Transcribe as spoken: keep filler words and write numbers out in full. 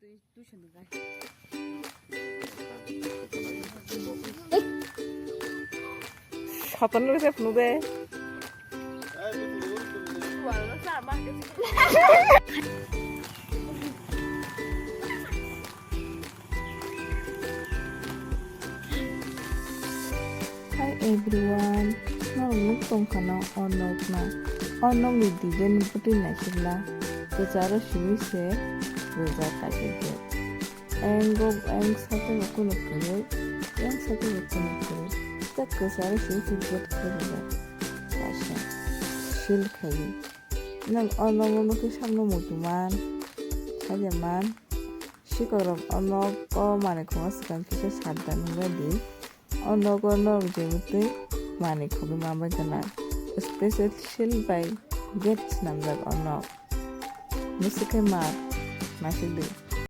Satan lu se phunu de. Hi everyone, norok nuk tongkha no o nok na. O nok ni design bwtwi naisik la. Kwcharo simi se rijak kaisa gate. Ang go, ang saka go kunuk kwrwi, ang saka go kunuk kwrwi. Tak kwcharo simi se gate kwrwi rijak. Kaisa seal khaiwi. Nang o nok no nukwi sakno muitu man, saja man. Sikorok o nok o manwi khongo swkang kisa sabdan wngbai di. O nogo norok je mwtwi manwi khogwi manbai gwnang. Special seal bai gate swnamjak o nok. Bwswk khe ma naisik di.